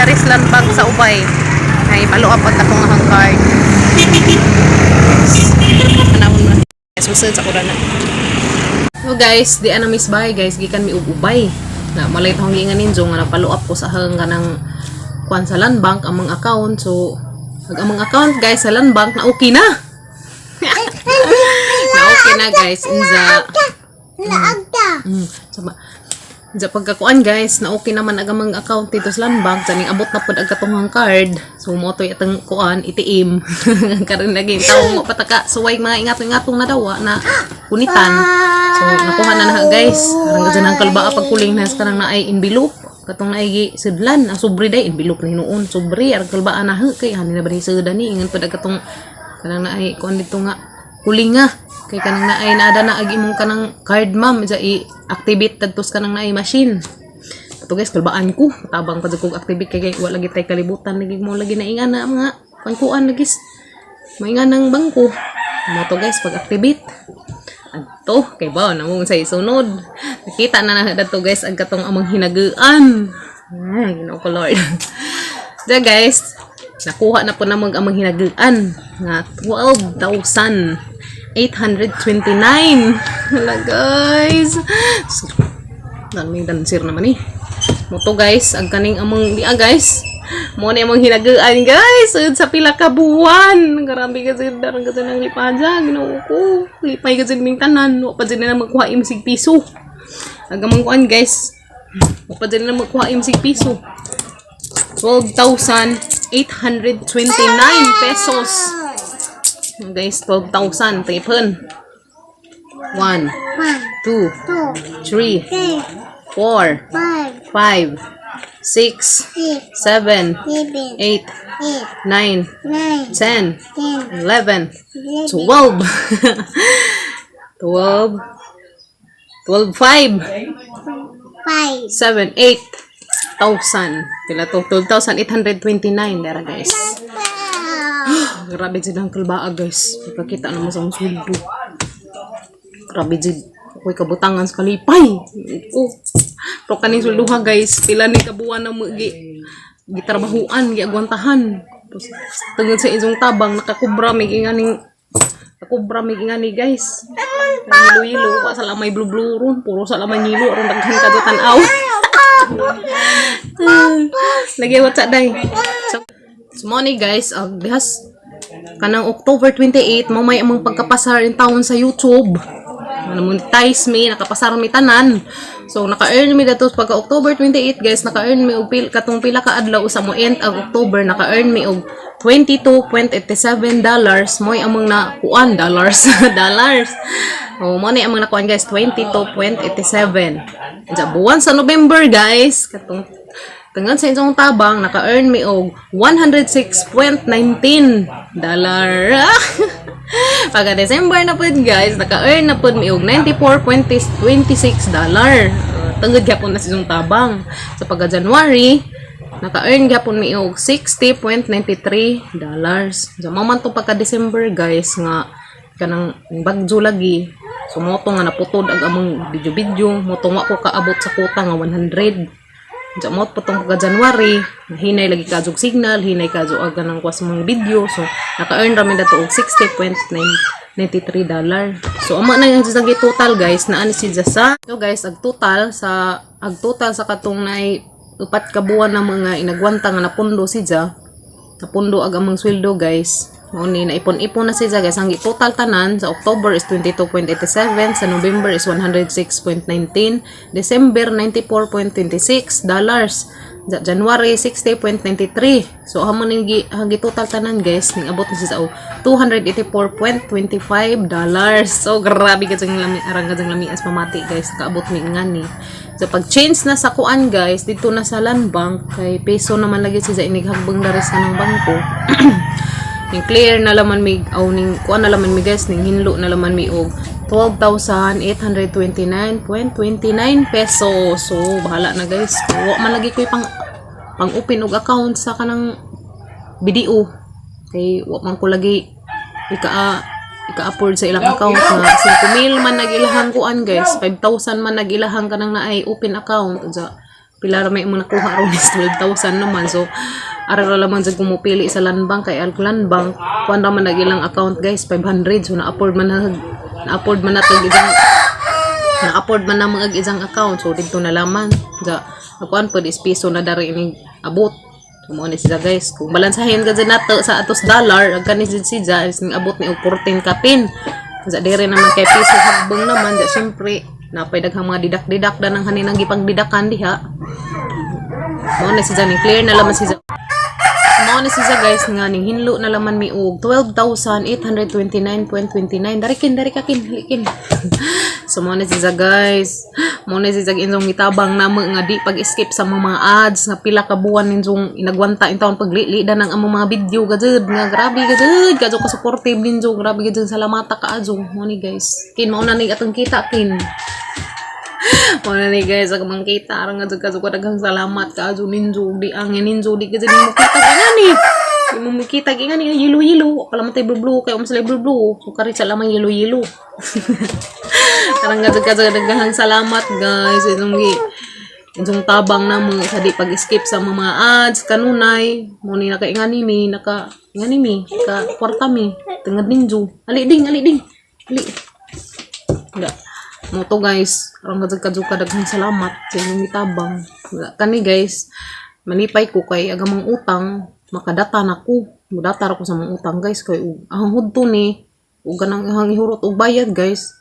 dari sa Land Bank sa Ubay. Ay follow up ang akong ahang card. Yes. Panahon na. Yes, musunod sa kurana. So guys, di ana miss bay guys, gikan mi og Ubay. Na malay tong giingan ninyo nga na-follow up ko sa hang kanang kuan sa Land Bank among account. So, ag among account, guys, sa Land Bank na okay na. Na okay na, guys. Inza Laagta. Sama. Sa pagkakuan, guys, na okay naman ag among account dito sa Land Bank, sa ning abot na pud ang katong card. So mo to'y atong kuan ATM. Karon lagi tawo mo pataka suway mga ingatong-ingatong na dawa na kunitan. So nakuha na na, guys. Arang gadyan ang kalbaa pagkuling na sa kanang naay envelope. Katong naay gi sudlan, ang sobre day envelope na hinuon. Sobre arang kalbaa na ha kay hani na ba ni sudan ni ingon pud ang katong kanang naay kuan dito nga kulinga kay kanang naay naada na ag imong kanang card, ma'am, sa i-activate tadtos kanang naay machine. Ato, guys, kalbaan ko tabang pa jud kog activate kay wa lagi tay kalibutan lagi mo lagi na inga na mga pangkuan lagi mainga ng bangko mo to, guys. Pag activate adto kay ba na mo sa isunod, nakita na na dadto, guys, ang katong among hinaguan. Ay, Ginoo ko Lord. Da guys, nakuha na po namang among hinaguan nga 12,829. Hala, guys. So, may dancer naman eh. Mo to, guys, ang kaning among di ah, guys. Mo na among hinaguan, guys. Sud sa pila ka buwan. Grabe ka sud darang ka ng lipada. Ginoo ko. Lipay ka ming tanan. Wa pa jud na magkuha im sig piso. Ang among kuan, guys. Wa pa jud na magkuha im sig piso. 12,829 pesos. Guys, 12,000. Tipon. 1, 1, 2, 2, 3, 3, 4, 5, 5, 6, 6, 7, 7, 8, 8, 9, 9, 10, 10, 11, 11, 12. 12, 12, 5, 5, 7, 8 thousand. Pila to? 12,829. Dara, guys. Grabe jud ang kalbaa, guys. Pagkakita naman sa akong sweldo. Grabe jud. Ako'y kabutangan sa kalipay. Oh. Pero kaning sweldoha, guys, pila ni kabuwan na mo gi gitrabahuan, giagwantahan. Tapos tungod sa inyong tabang nakakubra may inganing nakubra may ingani, guys. Yelo-yelo, wa sa lamay blue-blue ron, puro sa lamay yelo aron daghan ka tan-aw. Lagi what's day. So mo ni, guys, ag dihas kanang October 28 mo may among pagkapasar in taon sa YouTube. Na monetize mi, nakapasar mi tanan. So naka-earn mi dato pagka October 28, guys, naka-earn mi og katong pila ka adlaw sa mo end ang October, naka-earn mi og $22.87 mo'y among nakuan dollars dollars. Oh, mo ni among nakuan, guys, 22.87. Sa buwan sa November, guys, katong tungod sa inyong tabang, naka-earn mi og $106.19 dollar. Pagka December na pud, guys, naka-earn na pud mi og $94.26 dollar. Tungod gyapon na sa inyong tabang. So pagka January, naka-earn gyapon mi og $60.93 dollars. So mao man to pagka December, guys, nga kanang bagyo lagi. So mo to nga naputod ang among video-video, mo to nga ko kaabot sa quota nga 100. Diya mo patong pagka January, hinay lagi kadtog signal, hinay kadto aga ng kuha sa mga video. So, naka-earn rami dato og $60.93 dollar. So, amo na yung sa total, guys, na ani siya sa. So, guys, ag total sa katong naay upat ka buwan na mga inagwanta nga napundo si Ja. Napundo ag among sweldo, guys. Mao ni naipon-ipon na siya, guys. Ang total tanan sa October is 22.87, sa November is 106.19, December $94.26 dollars. January 60.93. So amo ning gi ang total tanan, guys, ning abot na siya sa og $284.25 dollars. So grabe ka lami arang ka lami as mamati, guys, nakaabot mi ngani. So pag change na sa kuan, guys, dito na sa Land Bank kay peso naman lagi siya inighagbang dari sa ng bangko. Ning clear na laman mi aw ning kuan na laman mi, guys, ning hinlo na laman mi og 12,829.29 peso. So bahala na, guys. Wa man lagi ko'y pang pang open og account sa kanang BDO. Kay wa man ko lagi ika-afford sa ilang account nga 5,000 man nag-ilahang kuan, guys. 5,000 man nag-ilahang kanang naay open account. Unsa Pila ra may imong nakuha ron is 12,000 naman. So ara ra lamang jud kumupili sa Land Bank kay ang Land Bank kuan ra man nag ilang account, guys, 500. So na-afford man nato isang na-afford man na mga isang account. So didto na laman. Ja kuan pud is piso na dari ini abot. So mo ni siya, guys, kung balansahin ka dyan nato sa atos dollar ang kani jud siya is ning abot ni og 14 kapin. Sa dire naman kay piso hagbong naman ja, syempre napay daghang mga didak-didak da nang haninang gipagdidakan diha. Mo na siya ning clear na laman siya. Mao ni siya, guys, nga ning hinlo na laman mi og 12,829.29. Dari kin, dari ka kin, halikin. So mao ni siya, guys. Mao ni siya inyong gitabang namo nga di pag-skip sa mga ads nga pila ka buwan ninyong inagwanta in taon paglili ng among mga video gajud nga grabe gajud kadyo ka supportive ninyo, grabe gajud, salamata kaadyo. Mao ni, guys. Kin, mao na ni atong kita, kin. Mao na ni, guys, ako mangkita arang nga jud ka daghang salamat kaadyo ninyo di ang ninyo di kasi mo kita gani. Di mo makita gani yellow yellow. Pala man tay blue blue kay um sila blue blue. So kari sa lamang yellow yellow. Arang nga jud ka daghang salamat, guys. Itong gi itong tabang namo sa di pag-skip sa mga ads kanunay mo ni naka ingani mi naka ingani mi ka kwarta mi tungod ninyo. Ali ding, ali ding. Ali. Da. Mo to, guys, aron nga kadyo ka daghang salamat sa inyong mitabang. Kani, guys, malipay ko kay agamang utang makadata na ko. Mudata ra ko sa mga utang, guys, kay ug ang hudto ni ug kanang ahang ihurot og bayad, guys.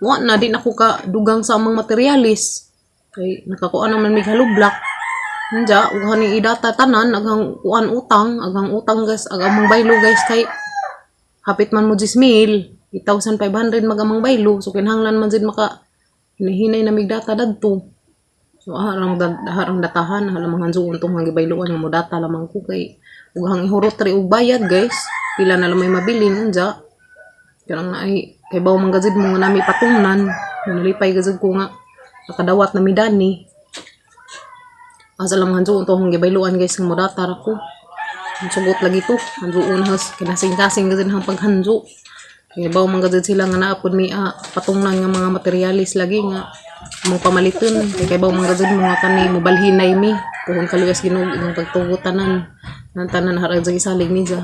Wa na di na ko ka dugang sa amang materialis. Kay nakakuha naman mig hollow block. Anja, ug hani idata tanan aghang kuan utang, aghang utang, guys, ag amang baylo, guys, kay hapit man mo 10 mil, 8,500 magamang baylo, so kinahanglan man jud maka hinahinay na mig data dadto. So harang datahan, halamang hanjuon tong hang gibayloan nga mo data lamang ko kay ug hang ihurot ri og bayad, guys. Pila na lang may mabilin unja. Kanang naay kay bawo man gajud mo nga nami patungnan, nalipay gajud ko nga nakadawat na mi dani. Asa lang hanjuon to hang gibayloan, guys, nga mo data ra ko. Ang sugot lagi to. Hanjuon has kinasing-kasing gajud hang paghanjo. Kay bawo man gajud sila nga naa pod mi patungnan nga mga materialis lagi nga among pamaliton. Kay bawo man gajud mo nga kani mobalhinay mi. Puhon kalugas Ginoo imong pagtugot tanan. Nan tanan harag sa gisalig ni ja.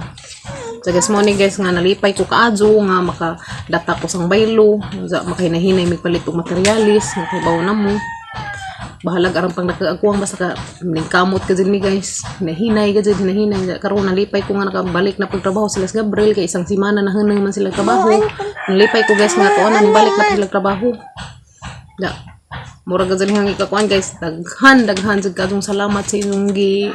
So guys, mo ni, guys, nga nalipay ko kaadyo nga makadata ko sang baylo, sa makahinahinay mig palit og materialis nga kay bawo na mo. Bahalag arang pang nakaagkuang basta ka ning kamot ka jud mi, guys. Hinahinay ka jud, hinahinay. Karon nalipay ko nga nakabalik na pagtrabaho sila sa Gabriel kay isang semana na hunong man sila trabaho. Nalipay ko, guys, nga tuon na balik na sila trabaho. Da. Mura ka jud nga ikakuan, guys. Daghan daghan jud kadtong salamat sa inyong gi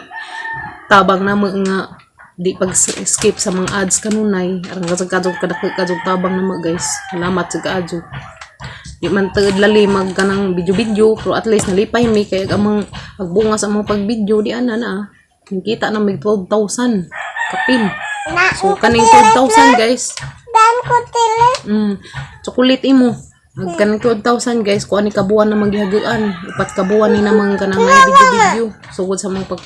tabang namo nga di pag skip sa mga ads kanunay. Arang kasag kadtong kadako kadtong tabang namo, guys. Salamat sa kaadyo. Di man tagad lali mag kanang video-video pero at least nalipay mi kay ang amang agbunga sa among pag-video di ana na. Kita na mig 12,000 kapin. So kaning 12,000, guys. Dan ko tili. Chocolate imo. Ag kaning 12,000, guys, kuan ni kabuan na maggihagaan. 4 ka buwan ni namang kanang may video-video. Sugod sa mga pag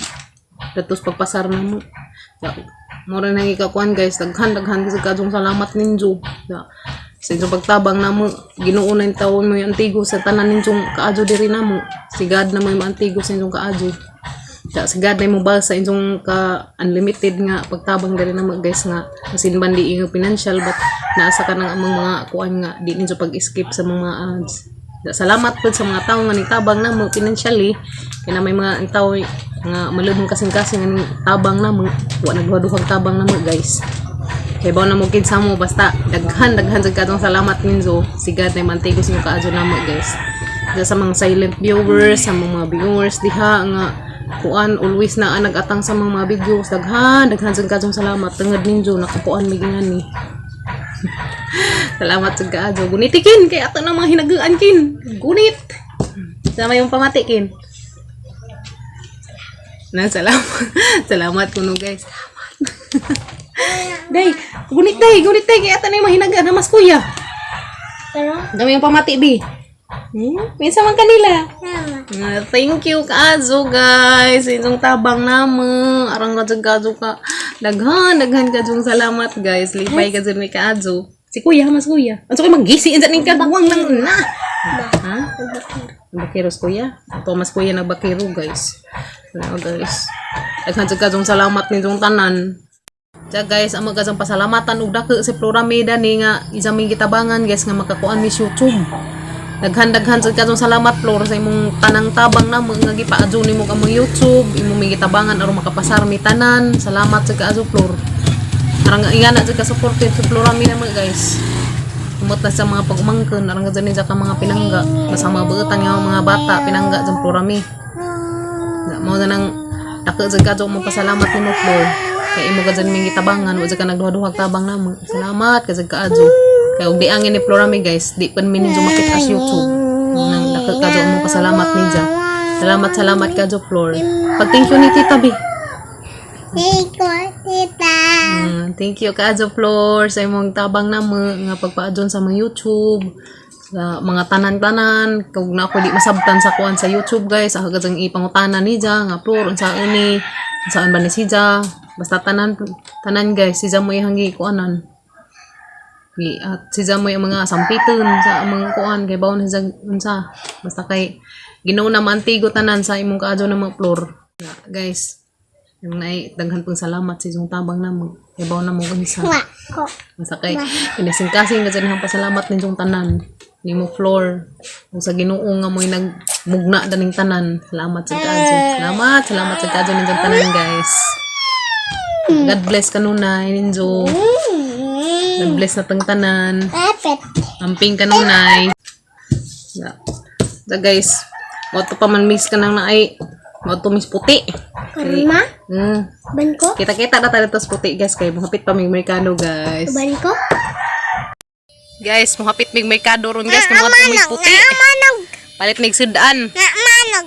datos pagpasar na mo. Ya, mura na ikakuan, guys, daghan daghan sa kadtong salamat ninyo. Ya, sa inyong pagtabang namo, Ginoo na yung taon mo yung antigo sa tanan ninyong kaadyo diri namo. Si God na mo yung antigo sa inyong kaadyo. Ya, si God na mo ba sa inyong ka unlimited nga pagtabang diri namo, guys, nga masin di inyo financial but naasa ka ng among mga kuan nga di ninyo pag-skip sa mga ads. Ya, salamat po sa mga tao nga nitabang namo financially kaya na may mga tao nga malubong kasing-kasing nga ning tabang namo, wa nagduha-duhang tabang namo, guys. Kay bawo na mo kinsa mo basta daghan daghan sad kadtong salamat ninyo. Si God na mantigo sa inyong kaadyo namo, guys. Diya sa mga silent viewers, sa mga viewers diha nga kuan always na nag-atang sa mga videos, daghan daghan sad kadtong salamat tungod ninyo nakakuan mi gani. Salamat sa kaadyo. Gunitikin kay ato na mga hinaguan kin. Gunit. Sama yung pamati kin. Na salamat. Salamat kuno, guys. Salamat. Day, gunit day, gunit day kay ato na yung mga hinaguan mas kuya. Pero, Dami yung pamati bi. Minsan man kanila. Nama. Ah, thank you kaazo, guys. Inyong tabang namo. Arang ka kaazo ka. Daghan, daghan kajong salamat, guys. Lipay ka dyan ni kaazo. Si kuya, mas kuya. Ano kayo magisi? Insan ning kagwang lang na. Ha? Nagbakiros kuya. Thomas kuya nagbakiro, guys. Wala, guys. Daghan jud kajong salamat ninyong tanan. Ja guys, ang magkasang pasalamatan og dako si Flora Meda ni nga isa may gitabangan, guys, nga makakuan mi sa YouTube. Daghan-daghan sad kajong salamat, Flor, sa imong tanang tabang na nga gipaadyo nimo ka mong YouTube, imong may gitabangan aron makapasar mi tanan. Salamat sad kaayo, Flor. Arang ingana jud ka supportive si Flora Meda mga guys. Umot na sa mga pagumangkon, arang ka dyan ka mga pinangga. Basta mga buutan nga mga bata, pinangga dyan Flora Mi. Na, mao na nang dako jud ka mo pasalamat nimo, Flor. Kay imo ka dyan may gitabangan, wa jud ka nagduha-duhag tabang namo. Salamat ka jud kaayo. Kay og di angin ni Flora mi, guys, di pa mi ninyo makita sa YouTube. Nang dako ka mo pasalamat niya. Salamat, salamat ka, Flor. Pag thank you ni Tita B. Thank you, tita. Thank you kaayo, Flor, sa imong tabang namo nga pagpaadyon sa mga YouTube, sa mga tanan-tanan. Kung na ako di masabtan sa kuan sa YouTube, guys, ako gazang ipangutana niya nga, "Flor, unsaon ni, unsaon ba ni siya?" Basta tanan tanan, guys, siya mo ihang kuanan. Gi at siya mo yung mga sampiton sa mga kuan kay bawon siya unsa. Basta kay Ginoo na maantigo tanan sa imong kaadyo ng mga Flor. Ya, guys, yung naay daghan pong salamat sa inyong tabang namo. Kay bawon na mo unsa. Wako. Basta kay inasing-kasing na dyan ang pasalamat ninyong tanan. Nimo, Floor. Kung sa Ginoo nga mo'y nagmugna daning tanan. Salamat sa kaadyo. Salamat, salamat sa kaadyo ninyong tanan, guys. God bless kanunay ninyo. God bless na tang tanan. Kapit. Amping kanunay. Yeah. So guys, mo to pa man miss ka nang naay. Mo to miss puti. Karma? Ban ko? Kita-kita na tayo sa puti, guys, kay muhapit pa mig merkado, guys. Ban ko? Guys, muhapit mig merkado ron, guys, kay muhapit mig puti. Manog. Palit mig sudan. Na manog.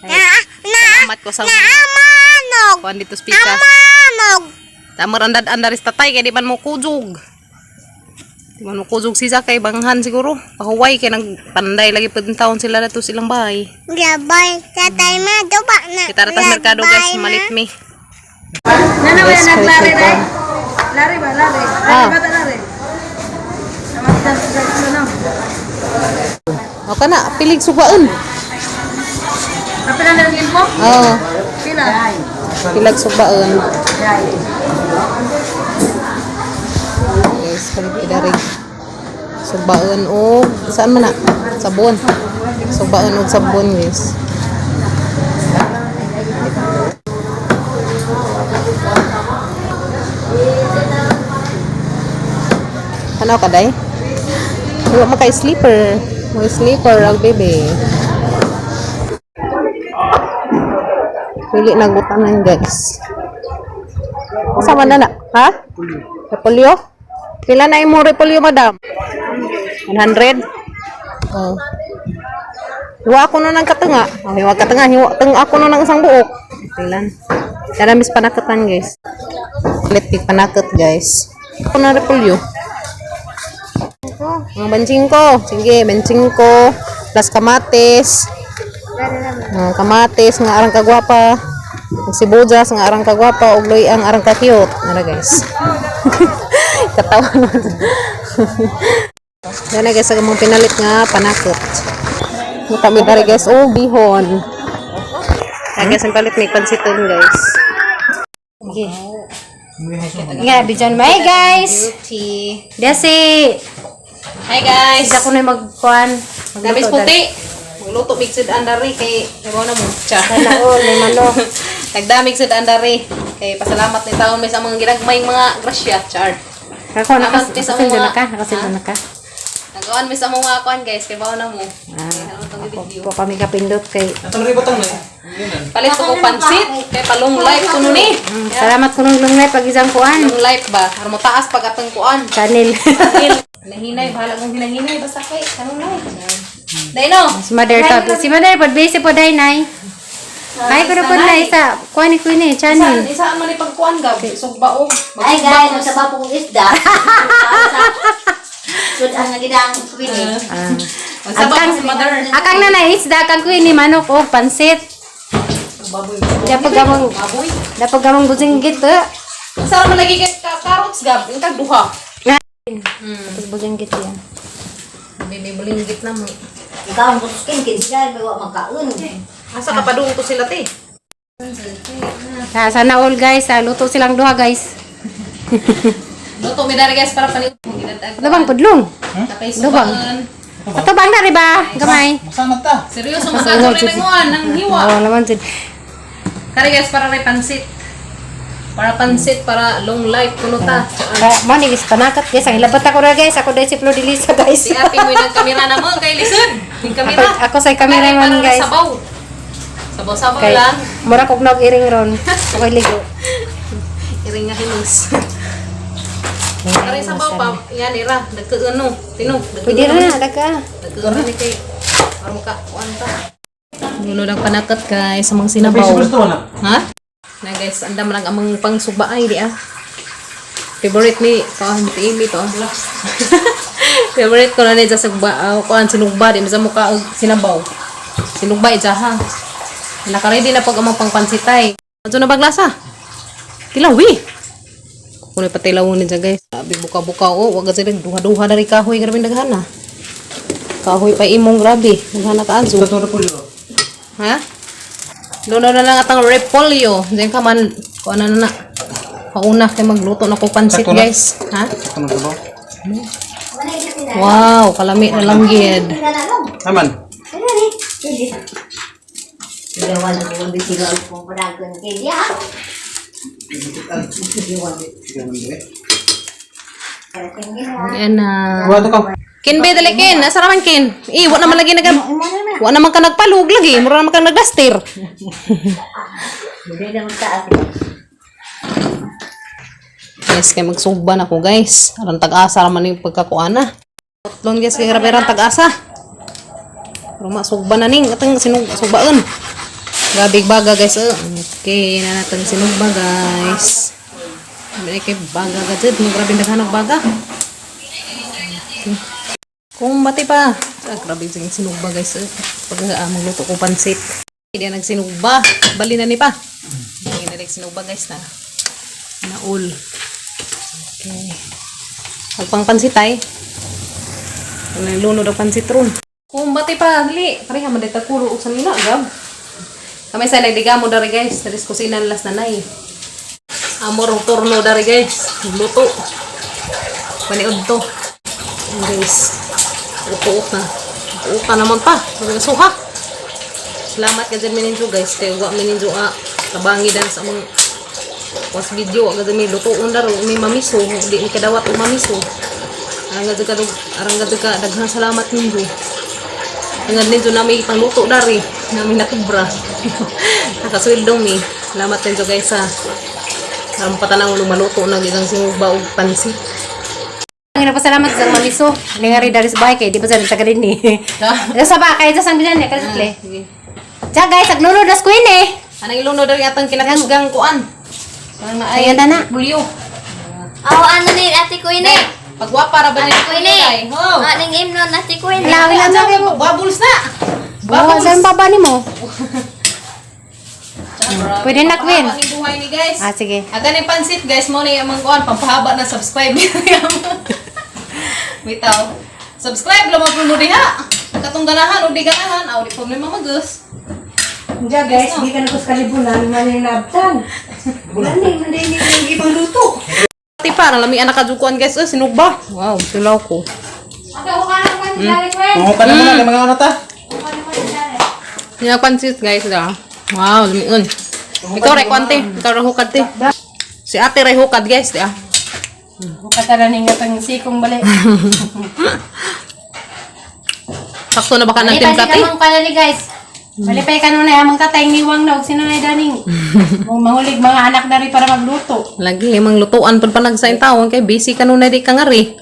Ay, salamat ko sa mga Manog. kuan dito sa pikas. Manog. Tama randad andaris tatay kay di man mo kujog. Di man mo kujog siya kay banghan siguro. Pahuway kay nagpanday lagi pud taon sila dato silang bahay. Gabay. Tatay ma. Duba na. Kita ra tas merkado, guys, malit mi. Nana, wala Guys, naglari palit dai. ko. Lari ba, lari? Ah. Lari ba, lari? Namatay sa ano? O kana, pilig subaon. Kapila na lang po? Oo, Pila? pilag subaon. Guys, palit idarig. Subaon og saan man na? Sabon. Subaon og sabon, guys. Ano ka day? Wala mo kay sleeper. May sleeper ang baby. Pili nagutanan, guys. Kasama na na. Ha? Repolyo? Pila na imong repolyo, madam? 100? Oh. Hiwa ako nun ng katunga. Oh, hiwa katunga. Hiwa tunga ako nun ng isang buok. Pilan. Daramis panakatan, guys. Litik panakot, guys. Ako na repolyo. Ang benching ko. Sige, benching ko. Plus kamatis. Ang kamatis nga arang kagwapa. Ang sibuyas nga arang kagwapa ug luy ang arang ka cute. Ara, guys. Katawa naman. Yan na, guys, ang among pinalit nga panakot. Mutami dari, guys, oh bihon. Yan, guys, ang palit may pansiton, guys. Nga, bidyan mo. Hey, guys! Beauty. Desi! Hi guys. Isa ko na magkuhan. Nabis puti. Magluto big sid andari kay ibaw na mo. Char. Sana all, may manok. Nagdamig sid andari kay pasalamat ni taon may sa mga ginagmayng mga grasya, char. Ako, Nakantis ang nakasildo mga- na ka. Nakasildo na ka. Nagawaan mi sa mga kuan, guys, kay bawo na mo. Ah, Ano tong video? Po kami kapindot kay. Palit ko pansit kay palong life kuno ni. Salamat ko nung lunglay pag isang kuan. Long life ba? Aron mo taas pag atong kuan. Channel. Hinahinay, bahala kong hinahinay basta kay kanong life. Dai no. Si mother to. Si mother pod basic po day nay. Kay ko na po na isa kuan ni kuan ni channel. Isaan, isaan man ni pagkuan gab. Sugba og. Ay guys, magsaba po kong isda. Sud ang nagidang kwini. Ah. Magsaba ko si mother. Akang na na isda kang kuan ni manok og pansit. Baboy. Dapat gamang Baboy. dapat gamang businggit eh. Sara man lagi kay carrots gab, yung tag duha. Tapos businggit yan. Baby bulinggit na mo. Ikaw ang butuskin, kinsigal, may wa magkaon. Asa ka padung to sila te? Sa sana all guys, ah, luto silang duha guys. Luto mi dari guys para paniud. Lubang pudlong. Tapay Lubang. subaan. Ato bang na ba? Gamay. Masama ta. Seryoso magkagulo na nguan ng hiwa. Oh, laman jud. Kari guys para ray pansit. Para pansit para long life kuno ta. Mo ni is panakat guys, ang ilabat ako ra guys. Ako dai si Flo de Lisa guys. Si ate mo ng kamera na mo kay lisod. Yung kamera. Ako sa camera Kari, man para ray guys. Sabaw. Sabaw-sabaw Kay lang. mura kog nog iring ron. Okay ligo. Iring nga hinos. Kari sabaw pa. Yan ira nagkaano. Tino. Pwede ra na daga. Nagkaano ni kay aron ka kuan ta. Nuno lang panakat guys sa mga sinabaw. Gusto na. Ha? Na guys, andam lang amang pangsubaay di ah. Favorite ni kuan ti Amy to. Ah. Favorite ko na ni sa sugba, kuan sinugba di sa mukha og sinabaw. Sinugba ija ha. Naka-ready na pag amang pangpansitay. Ano na baglasa? Tilawi. Kuno pa tilawon ni guys. Sabi buka-buka oh, wag sila duha-duha dari kahoy grabe daghan na. Kahoy pa imong grabe, daghan na kaazo. Ha? Luno na lang atang repolyo. Diyan ka man, kung ano na na. Pauna kay magluto na ko pansit, Sakto na. guys. Ha? Ano ba? Wow, kalami na lang gid. Aman. Gawan ang bisigaw kong panagon kay ya. Yan na. Buhato ka. Kin be dali kin, nasa raman kin. Eh, wa naman lagi nag wa naman ka nagpalug lagi, mura naman ka nagduster. Hindi na magtaas. Yes, kay magsugba na ko, guys. Aron tag-asa raman yung pagkakuana. Putlon guys, kay grabe ran tag-asa. Pero masugba na ning atang sinug sugbaan. Grabe baga guys. Oh. Okay, na natang sinugba guys. Grabe kay baga ka jud, grabe daghan og baga. Okay. Kung bati pa. Ah, grabe sing sinugba guys. Eh. Pag magluto ko pansit. Hindi na nagsinugba. Bali na ni pa. Hindi na nagsinugba guys na. Naul. Okay. Pagpangpansit ay. Lunod ang pansit ron. Kung bati pa, dali. Pareha man dito kuro og sanina, gab. Kamay sa nagdiga mo dari guys. Daris kusina las nanay. Amor ang torno dari guys. Luto. Paniod to. Ayan, guys. Upo na. Upo ka naman pa. Suha. Salamat ka dyan mininjo guys. Kaya uwa mininjo ah. Tabangi dan sa among was video agad may lutoon daro may mamiso di ni kadawat o mamiso arang gadto ka arang gadto ka daghang salamat ninyo hangad ninyo na may pangluto dari namin nakubra nakasweldo mi salamat ninyo guys sa aron patanang lumaluto na isang sinugba og pansit. Ang pasalamat sa mamiso. Lingari dari sa bahay kay di pa sa taga din ni. Sa ba kay sa bisan ni kay sa Tiya guys, aglunod na queen eh. Anang iluno dari atang kinakusgang kuan. Parang na ay Ayan na na. bulyo. Aw, ano ni Ate Queen eh? Pagwapa ra ba ni Ate Queen eh? Ho. Ah, ning imnon Ate Queen eh. Wala, wala na Ano bubbles na. Bubbles. Saan baba ni mo? Pwede na, Queen. Ang buhay ni guys. Ah, sige. At ang pansit guys, mo na yung amang kuan, pampahaba na subscribe. Bitaw. Subscribe lamang po mo diha. Katong ganahan o di ganahan, aw di problema magus. Diya guys, di ka na kus kalibunan, man yung nabtan. Gani, man din yung ibang luto. Ti pa, lami anak kajukuan guys, oh, sinugba. Wow, tulaw ko. Manguka na muna kay mga ano ta. Yung pansit guys, da. Wow, lamiun. Ikaw ray kuan te, ikaw ray hukad te. Si ate ray hukad guys, di ah. Bukata na ninyo itong sikong balik. Sakto na baka ng Malipay timpla si te. kamang pala ni guys. Malipay ka nun ay amang tatay niwang na og sino na daning. Mong mahulig mga anak dari para magluto. Lagi mang lutuan pud pa nagsain tawon kay busy ka nun na di ka ngari.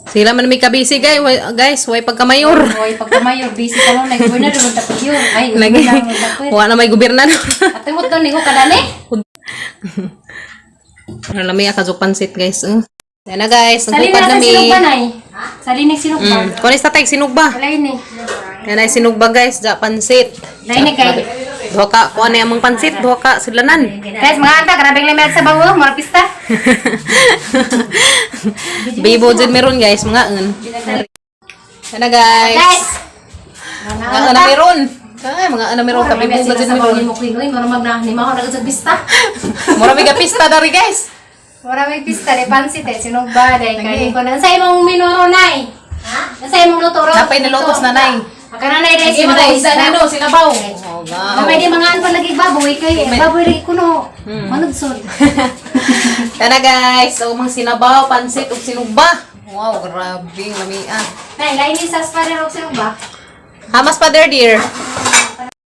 Sila man may ka-busy guys, guys, way pagkamayor. Hoy, pagkamayor, busy ka nun ay gobernador man tapos yun. Ay, Lagi. gobernador man tapos. Wa na may gobernador. At mo to ningo kadani. Ano lami akadyo pansit guys. Eh. Yan na guys, Salin nagukad na na sa mi. sinugba nay. Salin na sinugba. Kunis ta tay sinugba. Wala ni. Yan ay sinugba guys, ja pansit. Lain ni kay. Duha ka kuan na among pansit, duha ka sudlanan. Guys, mga anta, grabeng lamig sa bawo, mga pista. Bibo jud meron guys, mga un. Yan na guys. Guys, Mga ana meron. Ay, mga ana meron kabi mo gud Sa meron. mo Queen, uy, marumag na ni mao na sa pista. Mura may pista dari, guys. Mura may pista ni pansit eh sinugba dai kay ko na sa imong minuro nay. Ha? Sa imong luto ro. Napay nilutos na, nay. Aka na nay dai Sige mo na isda na no, sinabaw. Oh, Na may di mga anpan lagi baboy kay baboy lagi kuno. Manudsod. Tara guys, so mga sinabaw, pansit ug sinugba. Wow, grabe ang lamia. Nay, lain ni sa spada og sinugba. Hamas pa there, dear.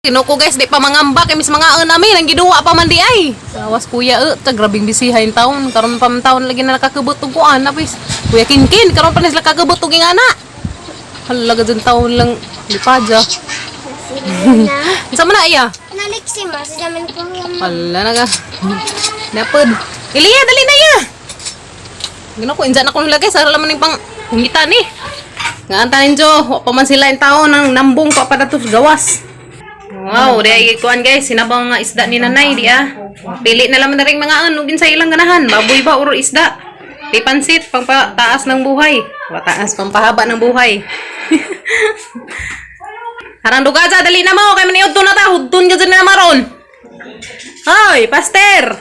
Kinuko guys, di pa mangamba kay mis mga namin ang giduwa pa man di ay. Sawas kuya ta grabing bisiha in taon karon pa man taon lagi na nakakabot og kuan na pis. Kuya Kinkin karon pa na sila kakabot og ingana. Hala ga dyan taon lang lipadya. Unsa man na iya? Naliksi mo. Sa naman ko. Hala na ka. Napod. Iliya, dali na iya. Gino ko, injan ako nilagay. Sara laman yung pang hungitan eh. Nga antanin Jo, wa pa man sila yung tao ng nambong pa pa nato sa gawas. Wow, di ay kuan guys, sinabaw nga isda ni nanay di ah. Pili na laman na rin mga ano sa ilang ganahan, baboy ba or isda. Di pansit pangpataas ng buhay. Pataas pampahaba ng buhay. Harang dugaja, dali na mo kay maniud na ta, hudton ka dyan na maron. Hoy, pastor!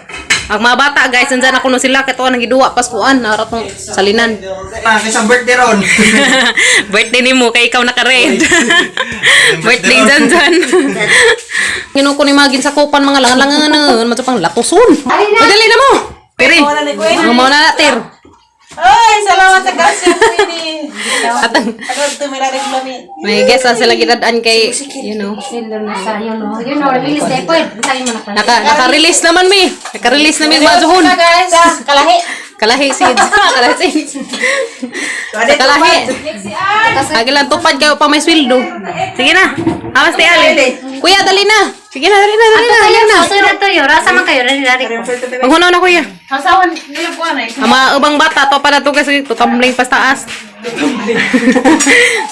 Ang mga bata, guys, nandyan ako no sila. Kito ang giduwa, paskuan, naratong salinan. Ah, isang birthday ron. Birthday ni mo, kay ikaw naka-red. Birthday dyan dyan. Ginuko ni mga ginsakupan, mga langan-langan, ano, pang latuson. Ay, dali na mo! Piri, mga mga na, tir. Ay, salamat sa grasya, Queenie. At ang- Agad tumiraring lami. may guess ah, sila ginadaan kay, you know. Silver na sa yun no. Yun no, release dai po. Sa imo na pa. Naka-release naman, mi. Naka-release na mi, mga zuhon. Guys, kalahi. Kalahi seeds. Kalahi seeds. Sa kalahi. Lagi lang tupad kayo pa may sweldo. Sige na. Awas ti Ali. Kuya, dali na. Sige na, dali na, dali na, dali na. Ato na to yo, rasa man kayo rari rari. Maghunaw na kuya. Kasawan, nila po na. Ang mga ubang bata, to pa na to kasi tutumbling pa sa taas.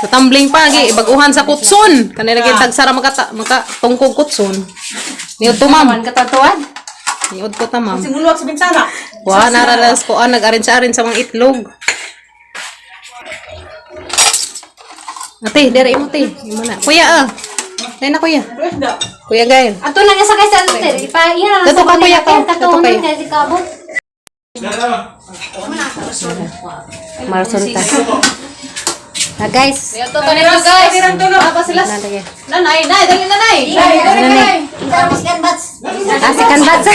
Tutumbling pa, gi, baguhan sa kutsun. Kanila ah. Tagsara maka, maka tungkog kutsun. Niod to ma'am. Man katatuan. Niod ko ta ma'am. Simulwak sa binsana. Wa, naralas ko, ah, nag-arin-arin sa mga itlog. Ate, dere mo te. Imo na. Kuya ah. Dai na kuya. Kuya Gael. Ato na sa kay sa ter. Ipa iya na Dato ka, kuya, ka. Tato Dato kayo. na kay kabot. Marson ta. Ah guys. Ito to nito guys. Apa sila? Nanay, nay, dali nanay. Tapos kan bats. Ah, second batch.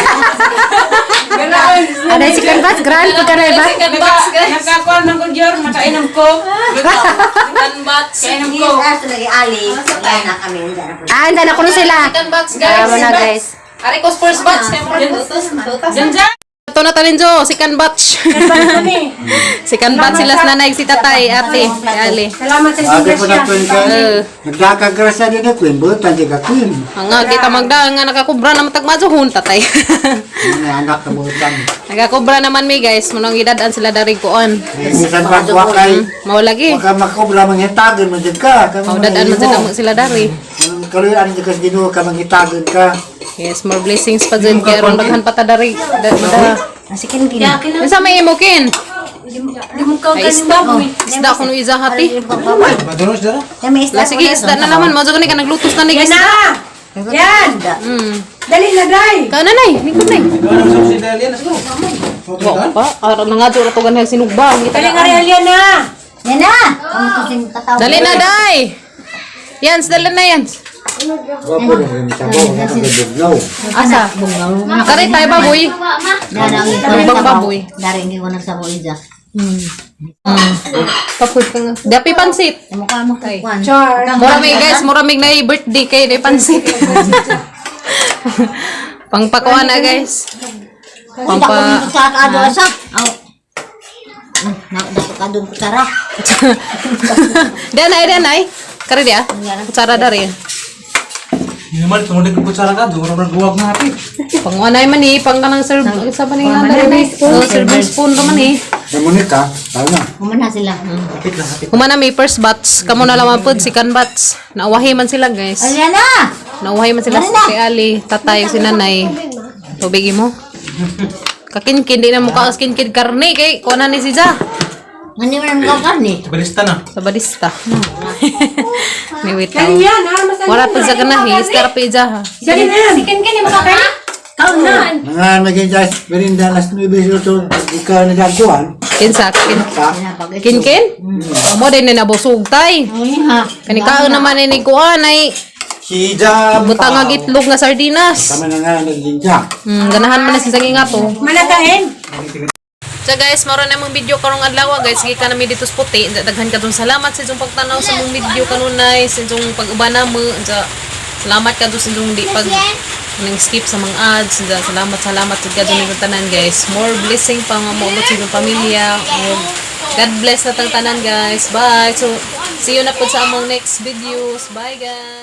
Ano second batch? Grand pa ka na ba? Second batch guys. Nakakuan ng kudyor, nakainom ko. Second batch. Kainom ko. Yes, aso lagi ali. Wala na kami. Hindi na po. Ah, andan ako na sila. Second batch Ah, guys. mo na guys. Ari ko first batch. Diyan dyan. Ito na tanin Jo, second batch. Second batch sila sa nanay, si tatay, ate, si Ali. Salamat sa Ate po na Queen ka. Eh. Nagkakagrasya din na Queen. Butan di ka Queen. Ang nga, kita magda, nga nakakubra na matagmajuhon, tatay. Mga anak na butan. Nagakubra naman mi guys, munang gidadaan sila dari kuan. Minsan pa wakay. Mao lagi. Waka makakubra manghitagan mo dyan ka. Mao dadaan man sila sila dari. Kaluyan dyan ka sa Ginoo ka manghitagan ka. Yes, more blessings pa dyan kay aron daghan pa ta dari. Da. Sikin kin. Unsa may imo kin? Ay, isda. Isda kuno iza hati. Maduros dara. La sige, isda na naman. Mao jud ni ka naglutos na ni isda. Yan. Dali na, day. Ka nanay, lingkod nay. Ano sa si Dalian siguro? Wa pa, aron na nga jud ato ganay sinugba. Ang Dali kita. nga rin na. Yan na. Ang kasing katawa. Dali na day. Yan, dali na yan. Wapo na rin sa buong nga kagabugnaw. Asa? Kari tayo baboy. Lubang baboy. Dari hindi ko nagsabaw iza. Papoy ka nga. Dapi pansit. Mukha mo kuwan. Char. Mura may guys, mura may na birthday kay na pansit. Pangpakuha na guys. Pampa. Pampa Sa kaado asa. Aw. Na dapat kadong kutsara. Danay danay. Kari dia. Kutsara dari. Hindi man tungod ko kutsara ka, duro na guwag na happy. Panguanay man eh, pang kanang serve sa pa ni nga dari na. Oh, serving spoon ra man eh. Namunik ka. Tao na. Kumana sila. Hapit lang, hapit. Humana may first batch, kamo na lamang pud second batch. Nauwahi man sila guys. Ayan na. Nauwahi man sila si Ali, tatay, si nanay. Tubig mo. Kakinkin, di na mukha ang kinkin karne kay kuha na ni si Ja. Ngani man ang karne. Balista na. Sa barista. Ni witaw. Yan, ha? Mas Wala pa sa ganahi, istar pa ija ha. Si Ken Ken, yung makakarni? Kaon na. Mga naging jas, merinda alas 9 sa ikaw nagagkuhan. Kinsa kin Ka? kin kin? Amo din na nabusog tay. Ay ha. Kani kaon naman ni kuan ay Si Jam. butang nga itlog nga sardinas. Tama na nga naging ja. Ganahan man na sa nga to. Manakain. So guys, maro na mong video karong adlaw guys. Sige ka nami dito sa puti. Daghan ka dong salamat sa inyong pagtanaw sa mong video kanunay, sa inyong pag-uban namo. Sa salamat ka sa inyong di pag nang skip sa mga ads. Sa salamat, salamat sa God inyong tanan guys. More blessing pa nga moabot sa inyong pamilya. Ug God bless na tang tanan guys. Bye. So see you na po sa among next videos. Bye guys.